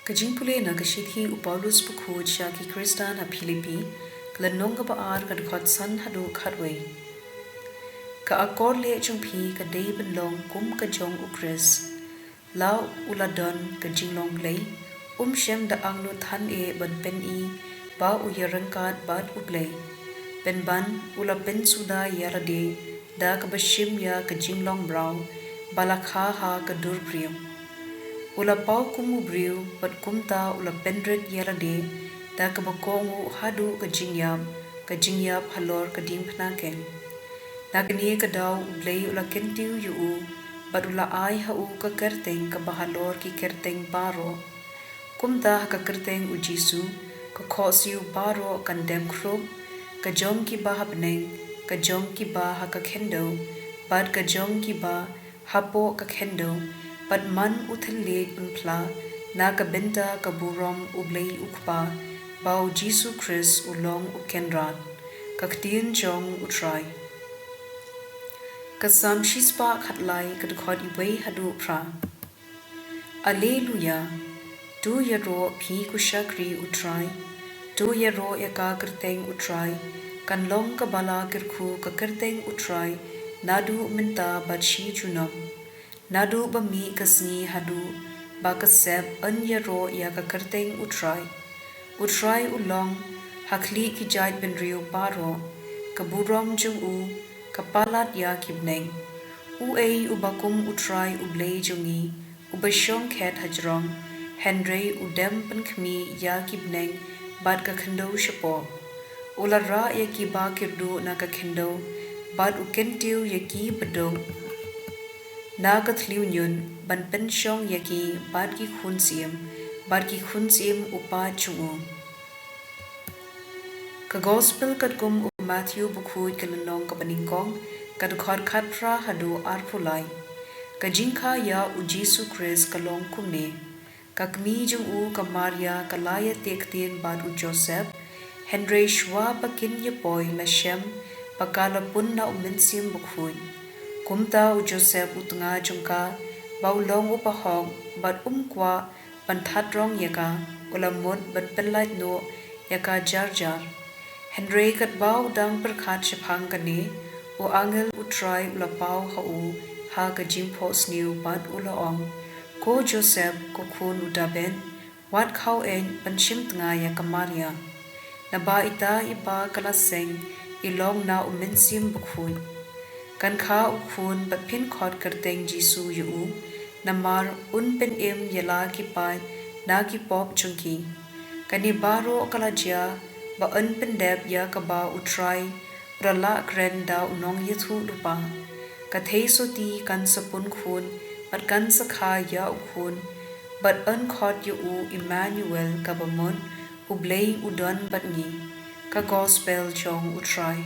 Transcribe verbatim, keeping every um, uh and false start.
Ka jingpule na ka shithi u Paulus bakhuid sha ki Khristan ha Philippi, ka lynnong kaba ar, ka dkhot san haduh khatwei. Ka akor leh jong phi ka dei ban long kum ka jong u Khrist. La u la don ka jinglong Blei, um shym da angnud than eh ban pyni ba u ïaryngkat bad u Blei. Pynban u la pynsuda ïa lade da kaba shim ïa ka jinglong mraw ba la kha ha ka dur briew. U la paw kum u briew bad kumta u la pynrit ïa lade da kaba kohnguh haduh ka jingïap, ka jingïap halor ka diengphna keiñ. Na kane ka daw u Blei u la kyntiew ïa u bad u la ai ha u ka kyrteng kaba halor ki kyrteng baroh. Kumta ha ka kyrteng u Jisu ka khohsiew baroh kan dem khrup, ka jong kiba ha bneng, ka jong kiba ha ka khyndew, bad ka jong kiba hapoh ka khyndew, bad man u thylliej un phla na ka bynta ka burom u Blei u Kpa, ba u Jisu Khrist u long u Kynrad. Ka ktien jong u Trai. Ka Salm shispah khatlai, ka dkhot iwei haduh phra. Alleluia. To ïaroh phi ko shakri u Trai. To ïaroh ïa ka kyrteng u Trai. Kan long kaba la kyrkhu ka kyrteng u Trai naduh mynta bad shi junom. Naduh ba mih ka sngi haduh ba ka sep yn ïaroh ïa ka kyrteng u Trai. U Trai u long ha khlieh ki jaid bynriew baroh. Ka burom jong u ka palat ïa ki bneng. Uei uba kum u Trai u Blei jong ngi, uba shong khet hajrong, hynrei u dem pynkhmih ïa ki bneng bad ka khyndew shapoh. U la rah ïa kiba kyrduh na ka khyndew, bad u kyntiew ïa kiba duk na ka thliew ñiut, ban pynshong ïa ki bad ki khun syiem, bad ki khun syiem u paid jong u. Ka Gospel katkum u Mathaiw bakhuid, ka lynnong kaba nyngkong, ka dkhot khatphra haduh arphew lai. Ka jingkha ïa u Jisu Khrist ka long kumne. Ka kmie jong u ka Maria ka la ïateh ktien bad u Joseph, hynrei shuwa ba kin ïa poi la shem ba ka la pun na u Mynsiem Bakhuid. Kumta u Joseph u tnga jong ka, ba u long u bahok bad um kwah ban thad rong ïa ka, u la mut ban pynlait noh ïa ka jar jar. Hynrei katba u dang pyrkhat shaphang kane, u angel u Trai u la paw ha u ha ka jingphohsniew bad u la ong, Ko Joseph, ko khun u Dabid, wat khaw-eh ban shim tnga ïa ka Maria. Naba ita iba ka la seng i long na u Mynsiem Bakhuid. Kan kha u khun bad phin khot kyrteng Jisu ïa u, namar un pynim ïa la ki paid na ki pop jong ki. Kane baroh ka la jia ba yn pyndep ïa kaba u Trai u la lah kren da u nongïathuhlypa. Ka theisoh ti kan sa pun khun bad kan sa kha ïa u khun, bad yn khot ïa u Immanuel, kaba mut, U Blei u don bad ngi. Ka Gospel jong u Trai.